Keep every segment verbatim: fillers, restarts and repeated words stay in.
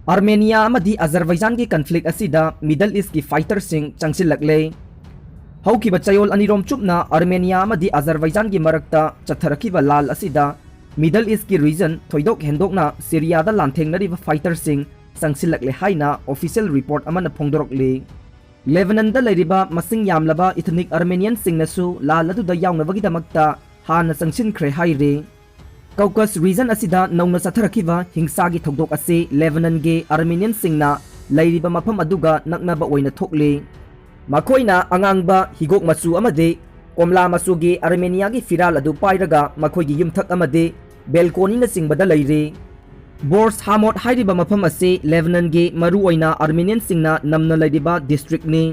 ꯑꯥꯔꯃꯦꯅꯤꯌꯥ ꯑꯃꯗꯤ ꯑꯖꯔꯕꯩꯖꯥꯟꯒꯤ ꯀꯟꯐ꯭ꯂꯤꯛ ꯑꯁꯤꯗ ꯃꯤꯗꯜ ꯏꯁꯀꯤ ꯐꯥꯏꯇꯔꯁꯤꯡ ꯆꯪꯁꯤꯜꯂꯛꯂꯦ꯫ ꯍꯧꯈꯤꯕ ꯆꯌꯣꯜ ꯑꯅꯤꯔꯣꯝ ꯆꯨꯞꯅ ꯑꯥꯔꯃꯦꯅꯤꯌꯥ ꯑꯃꯗꯤ ꯑꯖꯔꯕꯩꯖꯥꯟꯒꯤ ꯃꯔꯛꯇ ꯆꯠꯊꯔꯛꯈꯤꯕ ꯂꯥꯜ ꯑꯁꯤꯗ ꯃꯤꯗꯜ ꯏꯁꯀꯤ ꯔꯤꯖꯟ, ꯊꯣꯏꯗꯣꯛ ꯍꯦꯟꯗꯣꯛꯅ ꯁꯤꯔꯤꯌꯥꯗ ꯂꯥꯟꯊꯦꯡꯅꯔꯤꯕ ꯐꯥꯏꯇꯔꯁꯤꯡ ꯆꯪꯁꯤꯜꯂꯛꯂꯦ ꯍꯥꯏꯅ ꯑꯣꯐꯤꯁꯤꯌꯦꯜ ꯔꯤꯄꯣꯔꯠ ꯑꯃꯅ ꯐꯣꯡꯗꯣꯔꯛꯂꯤ꯫ ꯂꯦꯕꯅꯟꯗ ꯂꯩꯔꯤꯕ ꯃꯁꯤꯡ ꯌꯥꯝꯂꯕ ꯏꯊꯅꯤꯛ ꯑꯥꯔꯃꯦꯅꯤꯌꯟꯁꯤꯡꯅꯁꯨ ꯂꯥꯜ ꯑꯗꯨꯗ ꯌꯥꯎꯅꯕꯒꯤꯗꯃꯛꯇ ꯍꯥꯟꯅ ꯆꯪꯁꯤꯟꯈ꯭ꯔꯦ ꯍꯥꯏꯔꯤ꯫ ꯀꯧꯀꯁ ꯔꯤꯖꯟ ꯑꯁꯤꯗ ꯅꯧꯅ ꯆꯠꯊꯔꯛꯈꯤꯕ ꯍꯤꯡꯁꯥꯒꯤ ꯊꯧꯗꯣꯛ ꯑꯁꯤ ꯂꯦꯕꯅꯟꯒꯤ ꯑꯥꯔꯃꯦꯅꯤꯌꯟꯁꯤꯡꯅ ꯂꯩꯔꯤꯕ ꯃꯐꯝ ꯑꯗꯨꯒ ꯅꯛꯅꯕ ꯑꯣꯏꯅ ꯊꯣꯛꯂꯤ꯫ ꯃꯈꯣꯏꯅ ꯑꯉꯥꯡꯕ, ꯍꯤꯒꯣꯛ ꯃꯆꯨ ꯑꯃꯗꯤ ꯀꯣꯝꯂꯥ ꯃꯆꯨꯒꯤ ꯑꯥꯔꯃꯦꯅꯤꯌꯥꯒꯤ ꯐꯤꯔꯥꯜ ꯑꯗꯨ ꯄꯥꯏꯔꯒ ꯃꯈꯣꯏꯒꯤ ꯌꯨꯝꯊꯛ ꯑꯃꯗꯤ ꯕꯦꯜꯀꯣꯅꯤꯅꯆꯤꯡꯕꯗ ꯂꯩꯔꯤ꯫ ꯕꯣꯔꯁ ꯍꯥꯃꯣꯠ ꯍꯥꯏꯔꯤꯕ ꯃꯐꯝ ꯑꯁꯤ ꯂꯦꯕꯅꯟꯒꯤ ꯃꯔꯨꯑꯣꯏꯅ ꯑꯥꯔꯃꯦꯅꯤꯌꯟꯁꯤꯡꯅ ꯅꯝꯅ ꯂꯩꯔꯤꯕ ꯗꯤꯁꯇ꯭ꯔꯤꯛꯅꯤ꯫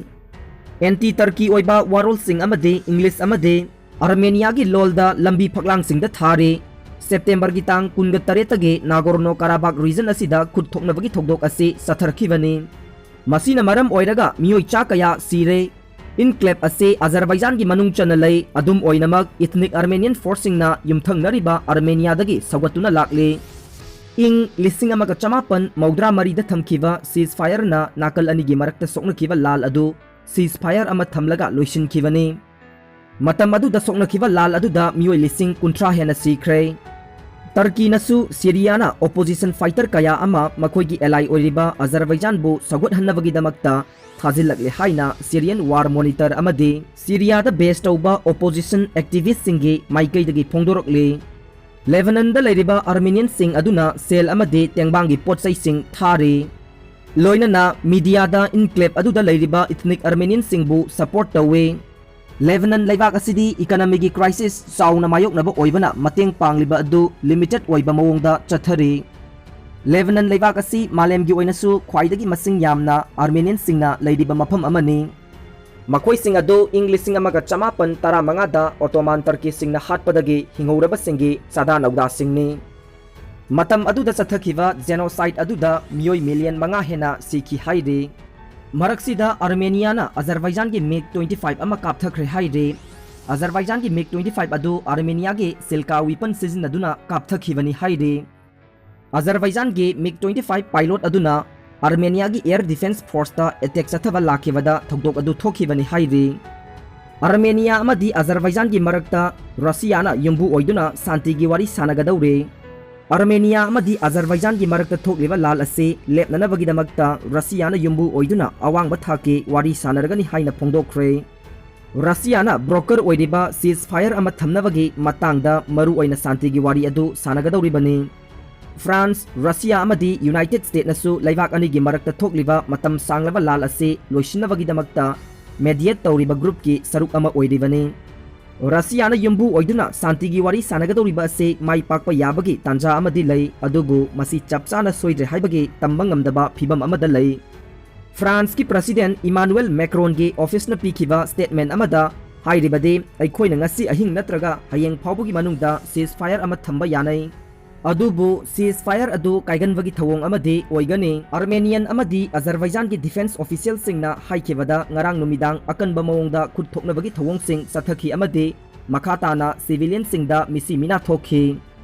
ꯑꯦꯟꯇꯤ ꯇꯔꯀꯤ ꯑꯣꯏꯕ ꯋꯥꯔꯣꯜꯁꯤꯡ ꯑꯃꯗꯤ ꯏꯪꯂꯤꯁ ꯑꯃꯗꯤ ꯑꯥꯔꯃꯦꯅꯤꯌꯥꯒꯤ ꯂꯣꯜꯗ ꯂꯝꯕꯤ ꯐꯛꯂꯥꯡꯁꯤꯡꯗ ꯊꯥꯔꯤ꯫ ꯁꯦꯞꯇꯦꯝꯕꯔꯒꯤ ꯇꯥꯡ ꯀꯨꯟꯒ ꯇꯔꯦꯠꯇꯒꯤ ꯅꯥꯒꯣꯔꯅꯣ ꯀꯥꯔꯥꯕꯥꯛ ꯔꯤꯖꯟ ꯑꯁꯤꯗ ꯈꯨꯠ ꯊꯣꯛꯅꯕꯒꯤ ꯊꯧꯗꯣꯛ ꯑꯁꯤ ꯆꯠꯊꯔꯛꯈꯤꯕꯅꯤ꯫ ꯃꯁꯤꯅ ꯃꯔꯝ ꯑꯣꯏꯔꯒ ꯃꯤꯑꯣꯏ ꯆꯥ ꯀꯌꯥ ꯁꯤꯔꯦ꯫ ꯏꯟꯀ꯭ꯂꯦꯕ ꯑꯁꯤ ꯑꯖꯔꯕꯥꯏꯖꯥꯟꯒꯤ ꯃꯅꯨꯡ ꯆꯟꯅ ꯂꯩ꯫ ꯑꯗꯨꯝ ꯑꯣꯏꯅꯃꯛ, ꯏꯊꯅꯤꯛ ꯑꯥꯔꯃꯦꯅꯤꯌꯟ ꯐꯣꯔꯁꯁꯤꯡꯅ ꯌꯨꯝꯊꯪꯅꯔꯤꯕ ꯑꯥꯔꯃꯦꯅꯤꯌꯥꯗꯒꯤ ꯁꯧꯒꯠꯇꯨꯅ ꯂꯥꯛꯂꯤ꯫ ꯏꯪ ꯂꯤꯁꯤꯡ ꯑꯃꯒ ꯆꯃꯥꯄꯟ ꯃꯧꯗ꯭ꯔꯥ ꯃꯔꯤꯗ ꯊꯝꯈꯤꯕ ꯁꯤꯖ ꯐꯥꯌꯔꯅ ꯅꯥꯀꯜ ꯑꯅꯤꯒꯤ ꯃꯔꯛꯇ ꯁꯣꯛꯅꯈꯤꯕ ꯂꯥꯜ ꯑꯗꯨ ꯁꯤꯖ ꯐꯥꯌꯔ ꯑꯃ ꯊꯝꯂꯒ ꯂꯣꯏꯁꯤꯟꯈꯤꯕꯅꯤ꯫ ꯃꯇꯝ ꯑꯗꯨꯗ ꯁꯣꯛꯅꯈꯤꯕ ꯂꯥꯜ ꯑꯗꯨꯗ ꯃꯤꯑꯣꯏ ꯂꯤꯁꯤꯡ ꯀꯨꯟꯊ꯭ꯔꯥ ꯍꯦꯟꯅ ꯁꯤꯈ꯭ꯔꯦ꯫ ꯇꯔꯀꯤꯅꯁꯨ ꯁꯤꯔꯤꯌꯥꯅ ꯑꯣꯄꯣꯖꯤꯁꯟ ꯐꯥꯏꯇꯔ ꯀꯌꯥ ꯑꯃ ꯃꯈꯣꯏꯒꯤ ꯑꯦꯂꯥꯏ ꯑꯣꯏꯔꯤꯕ ꯑꯖꯔꯕꯩꯖꯥꯟꯕꯨ ꯁꯧꯒꯠꯍꯟꯅꯕꯒꯤꯗꯃꯛꯇ ꯊꯥꯖꯤꯜꯂꯛꯂꯦ ꯍꯥꯏꯅ ꯁꯤꯔꯤꯌꯟ ꯋꯥꯔ ꯃꯣꯅꯤꯇꯔ ꯑꯃꯗꯤ ꯁꯤꯔꯤꯌꯥꯗ ꯕꯦꯖ ꯇꯧꯕ ꯑꯣꯄꯣꯖꯤꯁꯟ ꯑꯦꯛꯇꯤꯚꯤꯁ꯭ꯠꯁꯤꯡꯒꯤ ꯃꯥꯏꯀꯩꯗꯒꯤ ꯐꯣꯡꯗꯣꯔꯛꯂꯤ꯫ ꯂꯦꯕꯅꯟꯗ ꯂꯩꯔꯤꯕ ꯑꯥꯔꯃꯦꯅꯤꯌꯟꯁꯤꯡ ꯑꯗꯨꯅ ꯁꯦꯜ ꯑꯃꯗꯤ ꯇꯦꯡꯕꯥꯡꯒꯤ ꯄꯣꯠꯆꯩꯁꯤꯡ ꯊꯥꯔꯤ꯫ ꯂꯣꯏꯅꯅ ꯃꯤꯗꯤꯌꯥꯗ ꯏꯟꯀ꯭ꯂꯦꯕ ꯑꯗꯨꯗ ꯂꯩꯔꯤꯕ ꯏꯊꯅꯤꯛ ꯑꯥꯔꯃꯦꯅꯤꯌꯟꯁꯤꯡꯕꯨ ꯁꯄꯣꯔꯠ ꯇꯧꯏ꯫ ꯂꯦꯕꯅꯟ ꯂꯩꯕꯥꯛ ꯑꯁꯤꯗꯤ ꯏꯀꯅꯃꯤꯒꯤ ꯀ꯭ꯔꯥꯏꯁꯤꯁ ꯆꯥꯎꯅ ꯃꯥꯌꯣꯛꯅꯕ ꯑꯣꯏꯕꯅ ꯃꯇꯦꯡ ꯄꯥꯡꯂꯤꯕ ꯑꯗꯨ ꯂꯤꯃꯤꯇꯦꯗ ꯑꯣꯏꯕ ꯃꯑꯣꯡꯗ ꯆꯠꯊꯔꯤ꯫ ꯂꯦꯕꯅꯟ ꯂꯩꯕꯥꯛ ꯑꯁꯤ ꯃꯥꯂꯦꯝꯒꯤ ꯑꯣꯏꯅꯁꯨ ꯈ꯭ꯋꯥꯏꯗꯒꯤ ꯃꯁꯤꯡ ꯌꯥꯝꯅ ꯑꯥꯔꯃꯦꯅꯤꯌꯟꯁꯤꯡꯅ ꯂꯩꯔꯤꯕ ꯃꯐꯝ ꯑꯃꯅꯤ꯫ ꯃꯈꯣꯏꯁꯤꯡ ꯑꯗꯨ ꯏꯪ ꯂꯤꯁꯤꯡ ꯑꯃꯒ ꯆꯃꯥꯄꯟ ꯇꯔꯥꯃꯉꯥꯗ ꯑꯣꯇꯣꯃꯥꯟ ꯇꯔꯀꯤꯁꯤꯡꯅ ꯍꯥꯠꯄꯗꯒꯤ ꯍꯤꯡꯍꯧꯔꯕꯁꯤꯡꯒꯤ ꯆꯥꯗꯥ ꯅꯧꯗꯥꯁꯤꯡꯅꯤ꯫ ꯃꯇꯝ ꯑꯗꯨꯗ ꯆꯠꯊꯈꯤꯕ ꯖꯦꯅꯣꯁꯥꯏꯗ ꯑꯗꯨꯗ ꯃꯤꯑꯣꯏ ꯃꯤꯂꯤꯌꯟ ꯃꯉꯥ ꯍꯦꯟꯅ ꯁꯤꯈꯤ ꯍꯥꯏꯔꯤ꯫ ꯃꯔꯛꯁꯤꯗ ꯑꯥꯔꯃꯦꯅꯤꯌꯥꯅ ꯑꯖꯔꯕꯥꯏꯖꯥꯟꯒꯤ ꯃꯤꯒ ꯇ꯭ꯋꯦꯟꯇꯤ ꯐꯥꯏꯚ ꯑꯃ ꯀꯥꯞꯊꯈ꯭ꯔꯦ ꯍꯥꯏꯔꯤ꯫ ꯑꯖꯔꯕꯥꯏꯖꯥꯟꯒꯤ ꯃꯤꯒ ꯇ꯭ꯋꯦꯟꯇꯤ ꯐꯥꯏꯚ ꯑꯗꯨ ꯑꯥꯔꯃꯦꯅꯤꯌꯥꯒꯤ ꯁꯤꯜꯀꯥ ꯋꯤꯄꯟ ꯁꯤꯖꯤꯟꯅꯗꯨꯅ ꯀꯥꯞꯊꯈꯤꯕꯅꯤ ꯍꯥꯏꯔꯤ꯫ ꯑꯖꯔꯕꯥꯏꯖꯥꯟꯒꯤ ꯃꯤꯒ twenty five pilot ꯑꯗꯨꯅ ꯑꯥꯔꯃꯦꯅꯤꯌꯥꯒꯤ air defence forceꯇ attack ꯆꯠꯊꯕ ꯂꯥꯛꯈꯤꯕꯗ ꯊꯧꯗꯣꯛ ꯑꯗꯨ ꯊꯣꯛꯈꯤꯕꯅꯤ ꯍꯥꯏꯔꯤ꯫ ꯑꯥꯔꯃꯦꯅꯤꯌꯥ ꯑꯃꯗꯤ ꯑꯖꯔꯕꯥꯏꯖꯥꯟꯒꯤ ꯃꯔꯛꯇ ꯔꯁꯤꯌꯥꯅ ꯌꯨꯝꯕꯨ ꯑꯣꯏꯗꯨꯅ ꯁꯥꯟꯇꯤꯒꯤ ꯋꯥꯔꯤ ꯁꯥꯟꯅꯒꯗꯧꯔꯦ꯫ ꯑꯥꯔꯃꯦꯅꯤꯌꯥ ꯑꯃꯗꯤ ꯑꯖꯔꯕꯥꯏꯖꯥꯟꯒꯤ ꯃꯔꯛꯇ ꯊꯣꯛꯂꯤꯕ ꯂꯥꯜ ꯑꯁꯤ ꯂꯦꯞꯅꯅꯕꯒꯤꯗꯃꯛꯇ ꯔꯁꯤꯌꯥꯅ ꯌꯨꯝꯕꯨ ꯑꯣꯏꯗꯨꯅ ꯑꯋꯥꯡꯕ ꯊꯥꯛꯀꯤ ꯋꯥꯔꯤ ꯁꯥꯟꯅꯔꯒꯅꯤ ꯍꯥꯏꯅ ꯐꯣꯡꯗꯣꯛꯈ꯭ꯔꯦ꯫ ꯔꯁꯤꯌꯥꯅ broker ꯑꯣꯏꯔꯤꯕ ceasefire ꯑꯃ ꯊꯝꯅꯕꯒꯤ ꯃꯇꯥꯡꯗ ꯃꯔꯨꯑꯣꯏꯅ ꯁꯥꯟꯇꯤꯒꯤ ꯋꯥꯔꯤ ꯑꯗꯨ ꯁꯥꯟꯅꯒꯗꯧꯔꯤꯕꯅꯤ꯫ ꯐ꯭ꯔꯥꯟꯁ, ꯔꯁꯤꯌꯥ ꯑꯃꯗꯤ ꯌꯨꯅꯥꯏꯇꯦꯗ ꯁ꯭ꯇꯦꯠꯅꯁꯨ ꯂꯩꯕꯥꯛ ꯑꯅꯤꯒꯤ ꯃꯔꯛꯇ ꯊꯣꯛꯂꯤꯕ ꯃꯇꯝ ꯁꯥꯡꯂꯕ ꯂꯥꯜ ꯑꯁꯤ ꯂꯣꯏꯁꯤꯟꯅꯕꯒꯤꯗꯃꯛꯇ mediate ꯇꯧꯔꯤꯕ groupꯀꯤ ꯁꯔꯨꯛ ꯑꯃ ꯑꯣꯏꯔꯤꯕꯅꯤ꯫ ꯔꯁꯤꯌꯥꯅ ꯌꯨꯝꯕꯨ ꯑꯣꯏꯗꯨꯅ ꯁꯥꯟꯇꯤꯒꯤ ꯋꯥꯔꯤ ꯁꯥꯟꯅꯒꯗꯧꯔꯤꯕ ꯑꯁꯤ ꯃꯥꯏ ꯄꯥꯛꯄ ꯌꯥꯕꯒꯤ ꯇꯥꯟꯖꯥ ꯑꯃꯗꯤ ꯂꯩ, ꯑꯗꯨꯕꯨ ꯃꯁꯤ ꯆꯞ ꯆꯥꯅ ꯁꯣꯏꯗ꯭ꯔꯦ ꯍꯥꯏꯕꯒꯤ ꯇꯝꯕ ꯉꯝꯗꯕ ꯐꯤꯕꯝ ꯑꯃꯗ ꯂꯩ꯫ ꯐ꯭ꯔꯥꯟꯁꯀꯤ president Emmanuel Macronꯒꯤ officeꯅ ꯄꯤꯈꯤꯕ statement ꯑꯃꯗ ꯍꯥꯏꯔꯤꯕꯗꯤ, "ꯑꯩꯈꯣꯏꯅ ꯉꯁꯤ ꯑꯍꯤꯡ ꯅꯠꯇ꯭ꯔꯒ ꯍꯌꯦꯡ ꯐꯥꯎꯕꯒꯤ ꯃꯅꯨꯡꯗ ceasefire ꯑꯃ ꯊꯝꯕ ꯌꯥꯅꯩ꯫ ꯑꯗꯨꯕꯨ ceasefire ꯑꯗꯨ ꯀꯥꯏꯒꯟꯕꯒꯤ ꯊꯧꯑꯣꯡ ꯑꯃꯗꯤ ꯑꯣꯏꯒꯅꯤ꯫" ꯑꯥꯔꯃꯦꯅꯤꯌꯥꯟ ꯑꯃꯗꯤ ꯑꯖꯔꯕꯥꯏꯖꯥꯟꯒꯤ defence officialꯁꯤꯡꯅ ꯍꯥꯏꯈꯤꯕꯗ, ꯉꯔꯥꯡ ꯅꯨꯃꯤꯗꯥꯡ ꯑꯀꯟꯕ ꯃꯑꯣꯡꯗ ꯈꯨꯠ ꯊꯣꯛꯅꯕꯒꯤ ꯊꯧꯑꯣꯡꯁꯤꯡ ꯆꯠꯊꯈꯤ ꯑꯃꯗꯤ ꯃꯈꯥ ꯇꯥꯅ civilianꯁꯤꯡꯗ ꯃꯤꯁꯤ ꯃꯤꯅꯥ ꯊꯣꯛꯈꯤ꯫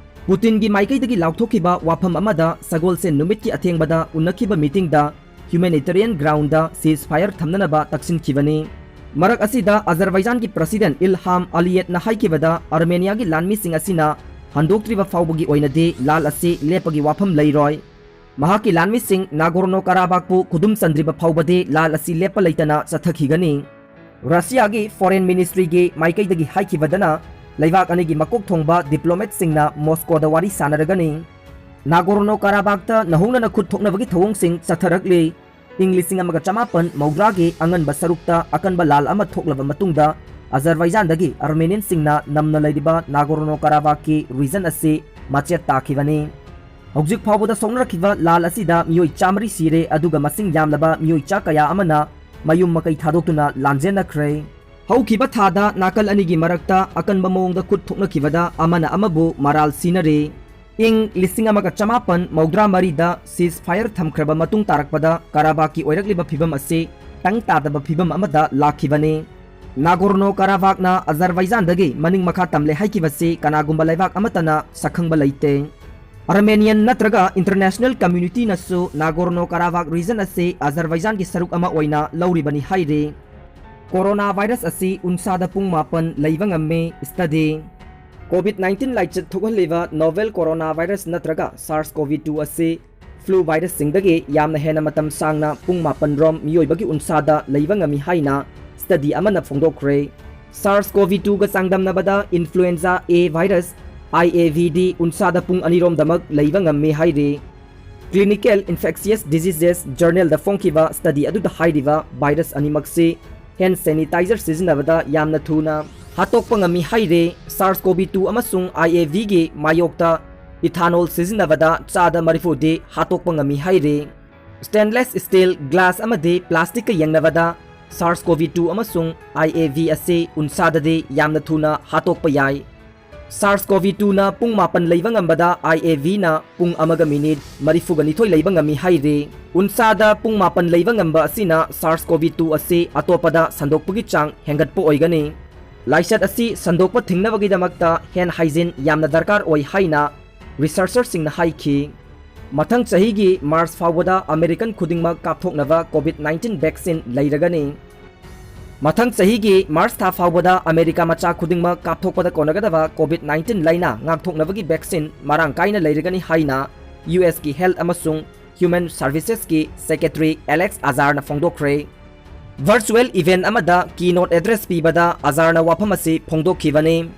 ꯄꯨꯇꯤꯟꯒꯤ ꯃꯥꯏꯀꯩꯗꯒꯤ ꯂꯥꯎꯊꯣꯛꯈꯤꯕ ꯋꯥꯐꯝ ꯑꯃꯗ, ꯁꯒꯣꯜꯁꯦꯟ ꯅꯨꯃꯤꯠꯀꯤ ꯑꯊꯦꯡꯕꯗ ꯎꯅꯈꯤꯕ meetingꯗ humanitarian groundꯗ ceasefire ꯊꯝꯅꯅꯕ ꯇꯛꯁꯤꯟꯈꯤꯕꯅꯤ꯫ ꯃꯔꯛ ꯑꯁꯤꯗ, ꯑꯖꯔꯕꯥꯏꯖꯥꯟꯒꯤ president ꯏꯜꯍꯥꯝ ꯑꯂꯤꯌꯦꯠꯅ ꯍꯥꯏꯈꯤꯕꯗ, ꯑꯥꯔꯃꯦꯅꯤꯌꯥꯒꯤ ꯂꯥꯟꯃꯤꯁꯤꯡ ꯑꯁꯤꯅ ꯍꯟꯗꯣꯛꯇ꯭ꯔꯤꯕ ꯐꯥꯎꯕꯒꯤ ꯑꯣꯏꯅꯗꯤ ꯂꯥꯜ ꯑꯁꯤ ꯂꯦꯞꯄꯒꯤ ꯋꯥꯐꯝ ꯂꯩꯔꯣꯏ꯫ ꯃꯍꯥꯛꯀꯤ ꯂꯥꯟꯃꯤꯁꯤꯡ ꯅꯥꯒꯣꯔꯅꯣ ꯀꯥꯔꯥꯕꯥꯛꯄꯨ ꯈꯨꯗꯨꯝ ꯆꯟꯗ꯭ꯔꯤꯕ ꯐꯥꯎꯕꯗꯤ ꯂꯥꯜ ꯑꯁꯤ ꯂꯦꯞꯄ ꯂꯩꯇꯅ ꯆꯠꯊꯈꯤꯒꯅꯤ꯫ ꯔꯁꯤꯌꯥꯒꯤ foreign ministryꯒꯤ ꯃꯥꯏꯀꯩꯗꯒꯤ ꯍꯥꯏꯈꯤꯕꯗꯅ, ꯂꯩꯕꯥꯛ ꯑꯅꯤꯒꯤ ꯃꯀꯣꯛ ꯊꯣꯡꯕ diplomatꯁꯤꯡꯅ ꯃꯣꯁꯀꯣꯗ ꯋꯥꯔꯤ ꯁꯥꯟꯅꯔꯒꯅꯤ꯫ ꯅꯥꯒꯣꯔꯅꯣ ꯀꯥꯔꯥꯕꯥꯛꯇ ꯅꯧꯍꯧꯅꯅ ꯈꯨꯠ ꯊꯣꯛꯅꯕꯒꯤ ꯊꯧꯑꯣꯡꯁꯤꯡ ꯆꯠꯊꯔꯛꯂꯤ꯫ ꯏꯪ ꯂꯤꯁꯤꯡ ꯑꯃꯒ ꯆꯃꯥꯄꯟ ꯃꯧꯗ꯭ꯔꯥꯒꯤ ꯑꯉꯟꯕ ꯁꯔꯨꯛꯇ ꯑꯀꯟꯕ ꯂꯥꯜ ꯑꯃ ꯊꯣꯛꯂꯕ ꯃꯇꯨꯡꯗ, ꯑꯖꯔꯕꯥꯏꯖꯥꯟꯗꯒꯤ ꯑꯥꯔꯃꯦꯅꯤꯌꯟꯁꯤꯡꯅ ꯅꯝꯅ ꯂꯩꯔꯤꯕ ꯅꯥꯒꯣꯔꯅꯣ ꯀꯥꯔꯥꯕꯥꯛꯀꯤ region ꯑꯁꯤ ꯃꯆꯦꯠ ꯇꯥꯈꯤꯕꯅꯤ꯫ ꯍꯧꯖꯤꯛ ꯐꯥꯎꯕꯗ ꯁꯣꯛꯅꯔꯛꯈꯤꯕ ꯂꯥꯜ ꯑꯁꯤꯗ ꯃꯤꯑꯣꯏ ꯆꯥꯃꯔꯤ ꯁꯤꯔꯦ, ꯑꯗꯨꯒ ꯃꯁꯤꯡ ꯌꯥꯝꯂꯕ ꯃꯤꯑꯣꯏ ꯆꯥ ꯀꯌꯥ ꯑꯃꯅ ꯃꯌꯨꯝ ꯃꯀꯩ ꯊꯥꯗꯣꯛꯇꯨꯅ ꯂꯥꯟꯖꯦꯟꯅꯈ꯭ꯔꯦ꯫ ꯍꯧꯈꯤꯕ ꯊꯥꯗ ꯅꯥꯀꯜ ꯑꯅꯤꯒꯤ ꯃꯔꯛꯇ ꯑꯀꯟꯕ ꯃꯑꯣꯡꯗ ꯈꯨꯠ ꯊꯣꯛꯅꯈꯤꯕꯗ ꯑꯃꯅ ꯑꯃꯕꯨ ꯃꯔꯥꯜ ꯁꯤꯅꯔꯦ꯫ ꯏꯪ ꯂꯤꯁꯤꯡ ꯑꯃꯒ ꯆꯃꯥꯄꯟ ꯃꯧꯗ꯭ꯔꯥ ꯃꯔꯤꯗ ceasefire ꯊꯝꯈ꯭ꯔꯕ ꯃꯇꯨꯡ ꯇꯥꯔꯛꯄꯗ ꯀꯥꯔꯥꯕꯥꯛꯀꯤ ꯑꯣꯏꯔꯛꯂꯤꯕ ꯐꯤꯕꯝ ꯑꯁꯤ ꯇꯪ ꯇꯥꯗꯕ ꯐꯤꯕꯝ ꯑꯃꯗ ꯂꯥꯛꯈꯤꯕꯅꯤ꯫ ꯅꯥꯒꯣꯔꯅꯣ ꯀꯥꯔꯥꯕꯥꯛꯅ ꯑꯖꯔꯕꯥꯏꯖꯥꯟꯗꯒꯤ ꯃꯅꯤꯡ ꯃꯈꯥ ꯇꯝꯂꯦ ꯍꯥꯏꯈꯤꯕꯁꯤ ꯀꯅꯥꯒꯨꯝꯕ ꯂꯩꯕꯥꯛ ꯑꯃꯠꯇꯅ ꯁꯛꯈꯪꯕ ꯂꯩꯇꯦ꯫ Armenian ꯅꯠꯇ꯭ꯔꯒ international communityꯅꯁꯨ Nagorno-Karabakh region ꯑꯁꯤ Azerbaijanꯒꯤ ꯁꯔꯨꯛ ꯑꯃ ꯑꯣꯏꯅ ꯂꯧꯔꯤꯕꯅꯤ ꯍꯥꯏꯔꯤ꯫ Coronavirus ꯑꯁꯤ ꯎꯟꯁꯥꯗ ꯄꯨꯡ ꯃꯥꯄꯟ ꯂꯩꯕ ꯉꯝꯃꯤ꯫ Study꯫ COVID nineteen ꯂꯥꯏꯆꯠ ꯊꯣꯛꯍꯜꯂꯤꯕ novel coronavirus ꯅꯠꯇ꯭ꯔꯒ SARS-CoV two ꯑꯁꯤ flu virusꯁꯤꯡꯗꯒꯤ ꯌꯥꯝꯅ ꯍꯦꯟꯅ ꯃꯇꯝ ꯁꯥꯡꯅ ꯄꯨꯡ ꯃꯥꯄꯟ ꯔꯣꯝ ꯃꯤꯑꯣꯏꯕꯒꯤ ꯎꯟꯁꯥꯗ ꯂꯩꯕ ꯉꯝꯃꯤ ꯍꯥꯏꯅ study ꯑꯃꯅ ꯐꯣꯡꯗꯣꯛꯈ꯭ꯔꯦ꯫ SARS-CoV two ꯒ ꯆꯥꯡꯗꯝꯅꯕꯗ influenza A virus, I A V ꯗꯤ ꯎꯟꯁꯥꯗ ꯄꯨꯡ ꯑꯅꯤꯔꯣꯝꯗꯃꯛ ꯂꯩꯕ ꯉꯝꯃꯤ ꯍꯥꯏꯔꯤ꯫ Clinical Infectious Diseases journalꯗ ꯐꯣꯡꯈꯤꯕ study ꯑꯗꯨꯗ ꯍꯥꯏꯔꯤꯕ virus ꯑꯅꯤꯃꯛꯁꯤ hand sanitizer ꯁꯤꯖꯤꯟꯅꯕꯗ ꯌꯥꯝꯅ ꯊꯨꯅ ꯍꯥꯠꯇꯣꯛꯄ ꯉꯝꯃꯤ ꯍꯥꯏꯔꯦ꯫ SARS-CoV two ꯑꯃꯁꯨꯡ I A V ꯒꯤ ꯃꯥꯌꯣꯛꯇ ethanol ꯁꯤꯖꯤꯟꯅꯕꯗ ꯆꯥꯗ ꯃꯔꯤꯐꯨꯗꯤ ꯍꯥꯠꯇꯣꯛꯄ ꯉꯝꯃꯤ ꯍꯥꯏꯔꯦ꯫ Stainless steel glass ꯑꯃꯗꯤ plasticꯀ ꯌꯦꯡꯅꯕꯗ SARS-CoV two ꯑꯃꯁꯨꯡ I A V ꯑꯁꯤ ꯎꯟꯁꯥꯗꯗꯤ ꯌꯥꯝꯅ ꯊꯨꯅ ꯍꯥꯠꯇꯣꯛꯄ ꯌꯥꯏ꯫ SARS-CoV two ꯅ ꯄꯨꯡ ꯃꯥꯄꯟ ꯂꯩꯕ ꯉꯝꯕꯗ I A V ꯅ ꯄꯨꯡ ꯑꯃꯒ ꯃꯤꯅꯤꯠ ꯃꯔꯤꯐꯨꯒ ꯅꯤꯊꯣꯏ ꯂꯩꯕ ꯉꯝꯃꯤ ꯍꯥꯏꯔꯤ꯫ ꯎꯟꯁꯥꯗ ꯄꯨꯡ ꯃꯥꯄꯟ ꯂꯩꯕ ꯉꯝꯕ ꯑꯁꯤꯅ SARS-CoV two ꯑꯁꯤ ꯑꯇꯣꯞꯄꯗ ꯁꯟꯗꯣꯛꯄꯒꯤ ꯆꯥꯡ ꯍꯦꯟꯒꯠꯄ ꯑꯣꯏꯒꯅꯤ꯫ ꯂꯥꯏꯆꯠ ꯑꯁꯤ ꯁꯟꯗꯣꯛꯄ ꯊꯤꯡꯅꯕꯒꯤꯗꯃꯛꯇ hand hygiene ꯌꯥꯝꯅ ꯗꯔꯀꯥꯔ ꯑꯣꯏ ꯍꯥꯏꯅ researcherꯁꯤꯡꯅ ꯍꯥꯏꯈꯤ꯫ ꯃꯊꯪ ꯆꯍꯤꯒꯤ March ꯐꯥꯎꯕꯗ American ꯈꯨꯗꯤꯡꯃꯛ ꯀꯥꯞꯊꯣꯛꯅꯕ COVID nineteen vaccine ꯂꯩꯔꯒꯅꯤ꯫ ꯃꯊꯪ ꯆꯍꯤꯒꯤ March ꯊꯥ ꯐꯥꯎꯕꯗ America ꯃꯆꯥ ꯈꯨꯗꯤꯡꯃꯛ ꯀꯥꯞꯊꯣꯛꯄꯗ ꯀꯣꯟꯅꯒꯗꯕ COVID nineteen ꯂꯥꯏꯅꯥ ꯉꯥꯛꯊꯣꯛꯅꯕꯒꯤ vaccine ꯃꯔꯥꯡ ꯀꯥꯏꯅ ꯂꯩꯔꯒꯅꯤ ꯍꯥꯏꯅ U S ꯀꯤ Health ꯑꯃꯁꯨꯡ Human Servicesꯀꯤ Secretary Alex Azarꯅ ꯐꯣꯡꯗꯣꯛꯈ꯭ꯔꯦ꯫ Virtual event ꯑꯃꯗ keynote address ꯄꯤꯕꯗ Azarꯅ ꯋꯥꯐꯝ ꯑꯁꯤ ꯐꯣꯡꯗꯣꯛꯈꯤꯕꯅꯤ꯫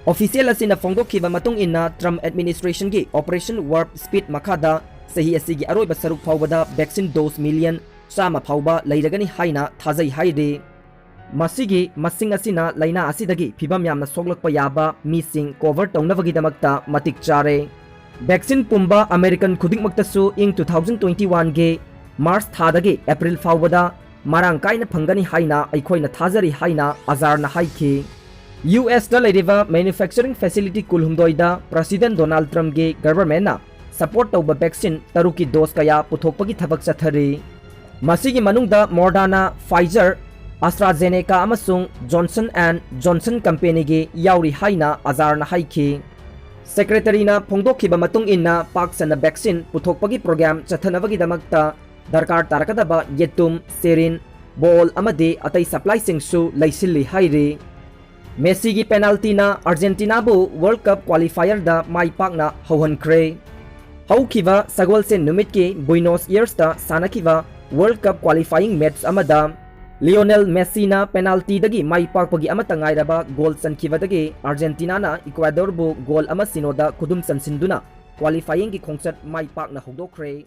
Official ꯑꯁꯤꯅ ꯐꯣꯡꯗꯣꯛꯈꯤꯕ ꯃꯇꯨꯡ ꯏꯟꯅ, Trump administrationꯒꯤ Operation Warp Speed ꯃꯈꯥꯗ ꯆꯍꯤ ꯑꯁꯤꯒꯤ ꯑꯔꯣꯏꯕ ꯁꯔꯨꯛ ꯐꯥꯎꯕꯗ vaccine dose million ꯆꯥꯝꯃ ꯐꯥꯎꯕ ꯂꯩꯔꯒꯅꯤ ꯍꯥꯏꯅ ꯊꯥꯖꯩ ꯍꯥꯏꯔꯤ꯫ ꯃꯁꯤꯒꯤ ꯃꯁꯤꯡ ꯑꯁꯤꯅ ꯂꯥꯏꯅꯥ ꯑꯁꯤꯗꯒꯤ ꯐꯤꯚꯝ ꯌꯥꯝꯅ ꯁꯣꯛꯂꯛꯄ ꯌꯥꯕ ꯃꯤꯁꯤꯡ cover ꯇꯧꯅꯕꯒꯤꯗꯃꯛꯇ ꯃꯇꯤꯛ ꯆꯥꯔꯦ꯫ Vaccine ꯄꯨꯝꯕ American ꯈꯨꯗꯤꯡꯃꯛꯇꯁꯨ ꯏꯪ two thousand twenty-oneꯒꯤ March ꯊꯥꯗꯒꯤ April ꯐꯥꯎꯕꯗ ꯃꯔꯥꯡ ꯀꯥꯏꯅ ꯐꯪꯒꯅꯤ ꯍꯥꯏꯅ ꯑꯩꯈꯣꯏꯅ ꯊꯥꯖꯔꯤ ꯍꯥꯏꯅ Azarꯅ ꯍꯥꯏꯈꯤ꯫ U S ꯇ ꯂꯩꯔꯤꯕ manufacturing facility ꯀꯨꯟꯍꯨꯝꯗꯣꯏꯗ President Donald Trumpꯀꯤ governmentꯅ support ꯇꯧꯕ vaccine ꯇꯔꯨꯛꯀꯤ dose ꯀꯌꯥ ꯄꯨꯊꯣꯛꯄꯒꯤ ꯊꯕꯛ ꯆꯠꯊꯔꯤ꯫ ꯃꯁꯤꯒꯤ ꯃꯅꯨꯡꯗ Moderna, Pfizer, AstraZeneca ꯑꯃꯁꯨꯡ Johnson and Johnson companyꯒꯤ ꯌꯥꯎꯔꯤ ꯍꯥꯏꯅ Azarꯅ ꯍꯥꯏꯈꯤ꯫ ꯁꯦꯀ꯭ꯔꯦꯇꯔꯤꯅ ꯐꯣꯡꯗꯣꯛꯈꯤꯕ ꯃꯇꯨꯡ ꯏꯟꯅ, ꯄꯥꯛ ꯁꯟꯅ vaccine ꯄꯨꯊꯣꯛꯄꯒꯤ program ꯆꯠꯊꯅꯕꯒꯤꯗꯃꯛꯇ ꯗꯔꯀꯥꯔ ꯇꯥꯔꯛꯀꯗꯕ ꯌꯦꯇꯨꯝ, ꯁꯦꯔꯤꯟ, ꯕꯣꯜ ꯑꯃꯗꯤ ꯑꯇꯩ supplyꯁꯤꯡꯁꯨ ꯂꯩꯁꯤꯜꯂꯤ ꯍꯥꯏꯔꯤ꯫ ꯃꯦꯁꯤꯒꯤ penaltyꯅ ꯑꯥꯔꯖꯦꯟꯇꯤꯅꯥꯕꯨ World Cup qualifierꯗ ꯃꯥꯏ ꯄꯥꯛꯅ ꯍꯧꯍꯟꯈ꯭ꯔꯦ꯫ ꯍꯧꯈꯤꯕ ꯁꯒꯣꯜꯁꯦꯟ ꯅꯨꯃꯤꯠꯀꯤ ꯕꯨꯏꯅꯣꯁ ꯑꯦꯌꯔꯁꯇ ꯁꯥꯟꯅꯈꯤꯕ World Cup qualifying match ꯑꯃꯗ ꯂꯤꯑꯣꯅꯦꯜ ꯃꯦꯁꯤꯅ penaltyꯗꯒꯤ ꯃꯥꯏ ꯄꯥꯛꯄꯒꯤ ꯑꯃꯠꯇ ꯉꯥꯏꯔꯕ ꯒꯣꯜ ꯆꯟꯈꯤꯕꯗꯒꯤ ꯑꯥꯔꯖꯦꯟꯇꯤꯅꯥꯅ ꯏꯀ꯭ꯋꯥꯗꯣꯔꯕꯨ ꯒꯣꯜ ꯑꯃ ꯁꯤꯅꯣꯗ ꯈꯨꯗꯨꯝ ꯆꯟꯁꯤꯟꯗꯨꯅ qualifyingꯒꯤ ꯈꯣꯡꯆꯠ ꯃꯥꯏ ꯄꯥꯛꯅ ꯍꯧꯗꯣꯛꯈ꯭ꯔꯦ꯫